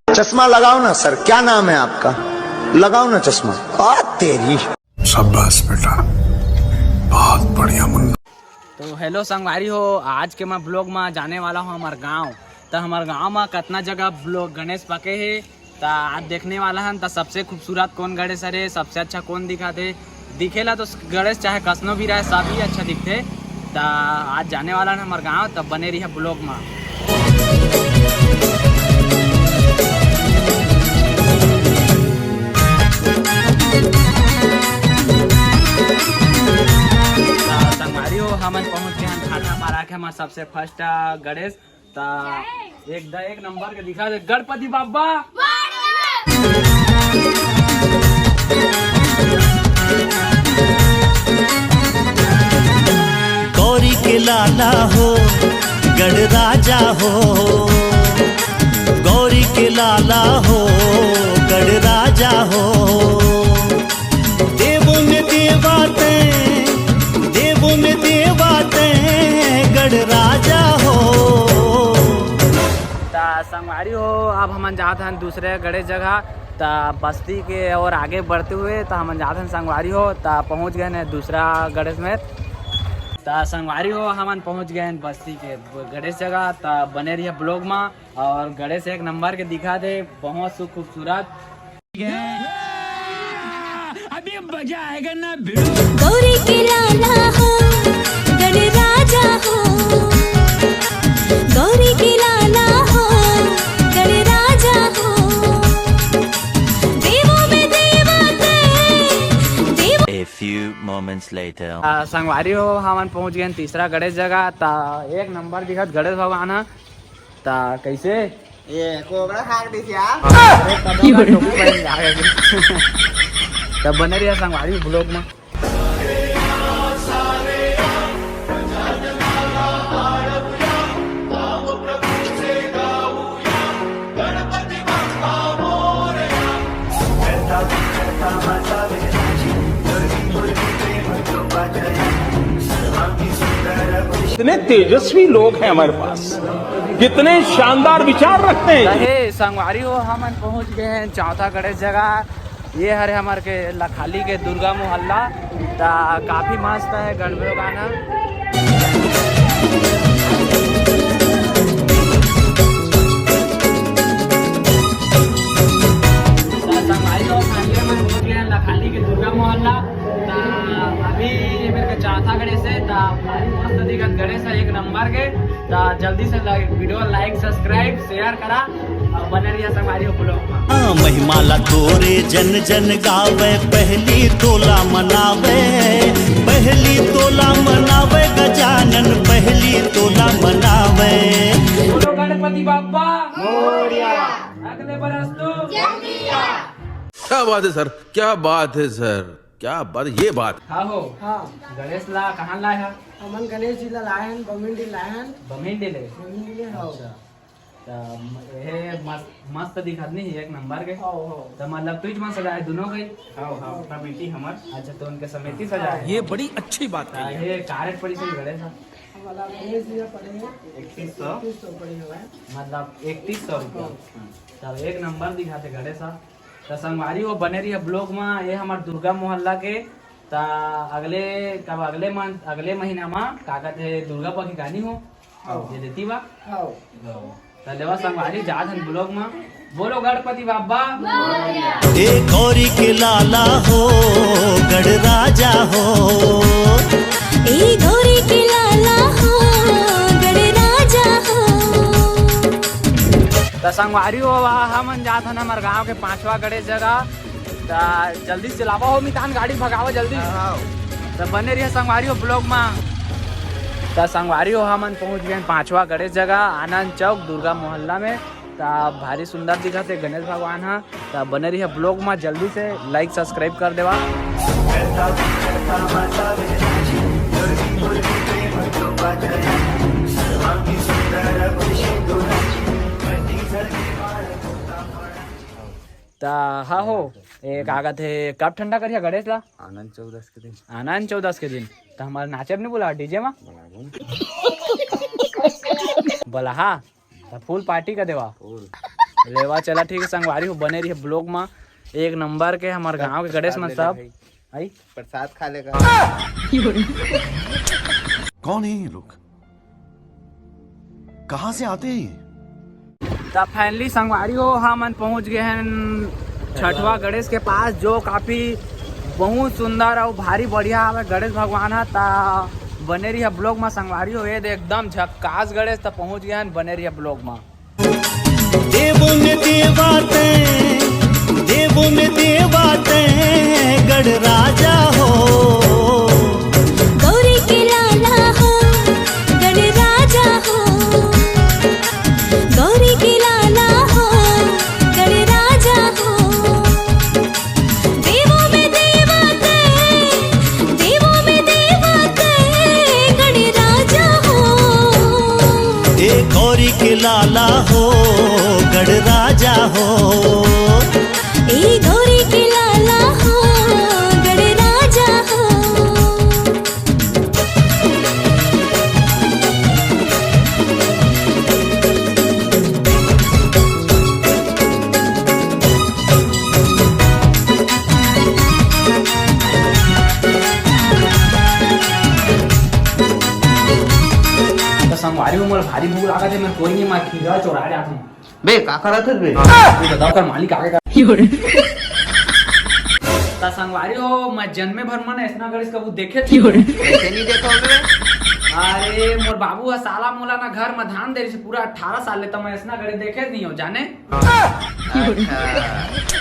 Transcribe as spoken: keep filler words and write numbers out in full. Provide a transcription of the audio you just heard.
चश्मा लगाओ ना सर, क्या नाम है आपका? लगाओ ना चश्मा। आ तेरी। शाबाश बेटा, बहुत बढ़िया मुन्ना। तो हेलो संगवारी हो, आज के मैं ब्लॉग में जाने वाला हूँ हमार गांव। तो हमार गांव में कितना जगह ब्लॉग गणेश पके है, तो आज देखने वाला हन। तो सबसे खूबसूरत कौन गणेश हरे, सबसे अच्छा कौन दिखाते, दिखेला तो गणेश चाहे कसनो भी रहे, सभी अच्छा दिखते। तो आज जाने वाला है हमार गांव, तब बने रहिए ब्लॉग में। संगवारी हो, हमन पहुंच गए हैं भाटापारा के हमार सबसे फर्स्ट गणेश। ता एक द एक नंबर के दिखा दे गणपति बाबा। गौरी के लाला हो, गढ़ राजा हो, गौरी के लाला हो, गढ़ राजा हो। देवों में देवा तैं, देवों में देवा तैं, गढ़ राजा हो। ता संगवारी हो, अब हमन जात हन दूसरे गणेश जगह। ता बस्ती के और आगे बढ़ते हुए ता हमन जात हन संगवारी हो, ता पहुँच गए हैं दूसरा गणेश में। ता संगवारी हो, हमन पहुँच गए हैं बस्ती के गणेश जगह। ता बने रहिए ब्लॉग में। और गणेश एक नंबर के दिखा दे, बहुत सु खूबसूरत। अभी मजा आएगा ना भिड़ू। गौरी के लाला हो, गण राजा हो, गौरी के लाला हो, गण राजा हो, देवों में देवा तैं, देवों A few moments later. आ, संगवारी हो, हमन पहुंच गए हैं तीसरा गणेश जगह। ता एक नंबर दिखत गणेश भगवान ह। ता कैसे? ये कोबरा खा के दिस यार। अरे, तब का टोपी पहन के आ गए। तब बने रहिए संगवारी ब्लॉग में। इतने तेजस्वी लोग हैं हमारे पास, कितने शानदार विचार रखते हैं। हे संगवारी हो, हमन पहुंच गए हैं चौथा गणेश जगह। ये हरे हमर के लखाली के दुर्गा मोहल्ला। ता काफी मस्त है गणभैरव गाना। ता संगवारी हो, finally हमन पहुंच गए हैं लखाली के दुर्गा मोहल्ला। ता अभी ये मेरे के चौथा गणेश है, ता भारी मस्त दिखत गणेश है, एक नंबर के। ता जल्दी से like, video like, subscribe, share करा और बने रहिए संगवारी हो ब्लॉग में। हाँ, महिमा ला तोरे जन जन गावे, पहली तोला मनावे, पहली तोला मनावे गजानन, पहली तोला मनावे। बोलो गणपति बाप्पा मोरया। अगले बरस तो क्या बात है सर, क्या बात है सर, क्या बात, ये बात। हाँ हो। हाँ। गणेश ला कहाँ लाए हा? हमन गणेश जी ला लाए हन, बमिंडी लाए हन। बमिंडी ले? बमिंडी ले, हाँ। अच्छा। त म-, हे मस्त, मस्त दिखत नहीं, एक नंबर के। हाँ, हाँ। त मतलब तुझ मन सजाए दोनों के? हाँ, हाँ, कमेटी हमर। अच्छा, तो उनके समिति सजाए? ये बड़ी अच्छी बात कही। हे का रेट पड़ी से गणेश हा? हमारा गणेश जी पड़े हैं इकतीस सौ। इकतीस सौ पड़े हुए हैं। मतलब इकतीस सौ रुपया। हाँ। तब एक नंबर दिखाते गणेश हा। त संगवारी हो बने रहिए ब्लॉग में, ये हमार दुर्गा मोहल्ला के। त अगले, कब अगले मंथ, अगले महीना में का कहते दुर्गा पखी गानी हो। हाँ। ये देती बा। हाँ। त लेवा संगवारी जात हन ब्लॉग में। बोलो गणपति बाबा। ए गौरी के लाला हो, गढ़ राजा हो। ए गौरी के लाला हो, गढ़ राजा हो। त संगवारी हो, हमन जात हन हमर गांव के पांचवा गणेश जगह। त जल्दी से चलावा हो मितान, गाड़ी भगावा जल्दी। हाँ। त बने रहिए संगवारी हो ब्लॉग में। त संगवारी हो, हमन पहुंच गए पांचवा गणेश जगह, आनंद चौक, दुर्गा मोहल्ला में। त भारी सुंदर दिखत है गणेश भगवान हा। त बने रहिए ब्लॉग में, जल्दी से like subscribe कर देवा। त हा हो, ए, का कहत हे, कब ठंडा करिया गणेश ला? आनंद चौदस के दिन। आनंद चौदस के दिन। त हमार नाचे बर नहीं बुला डीजे में? बुलाबो ना। बलहा, त फुल पार्टी का देवा। लेवा चला, ठीक है संगवारी हो, बने रहिए ब्लॉग में। एक नंबर के हमर गांव के गणेश मन सब। आई। प्रसाद खा लेगा। कौन है ये लोग? कहाँ से आते हैं ये? त फाइनली संगवारी हो, हमन पहुंच गए हैं छठवा गणेश के पास, जो काफी बहुत सुंदर और भारी बढ़िया हवे गणेश भगवान ह। त बने रहिए ब्लॉग में संगवारी हो। ये दे एकदम झक्कास गणेश, त पहुंच गए हैं, बने रहिए ब्लॉग में। देवों में देवा तैं, देवों में देवा तैं, गण राजा हो। गौरी के लाला हो, गण राजा हो। गौरी के लाला हो, गण राजा हो। देवों में देवा तैं, देवों में देवा तैं, गण राजा हो। ए गौरी के लाला हो, गण राजा हो। ए गौरी के लाला हो, गण राजा हो। त संगवारी हो, मोला भारी भूख लागत हे, मैं कोई नहीं, मैं खीरा चोरा जात हूँ। बे, का करत हस बे? ये बताओ, कर मालिक आगे का। त संगवारी हो, मैं जन्मे भर मन ऐसना गणेश कभू देखे थी। कैसे नहीं देखो बे? अरे, मोर बाबू ह साला मोला ना घर में धान दे रही, पूरा अठारह साल ले, त मैं ऐसना गणेश देखे नहीं हो, जाने? अच्छा।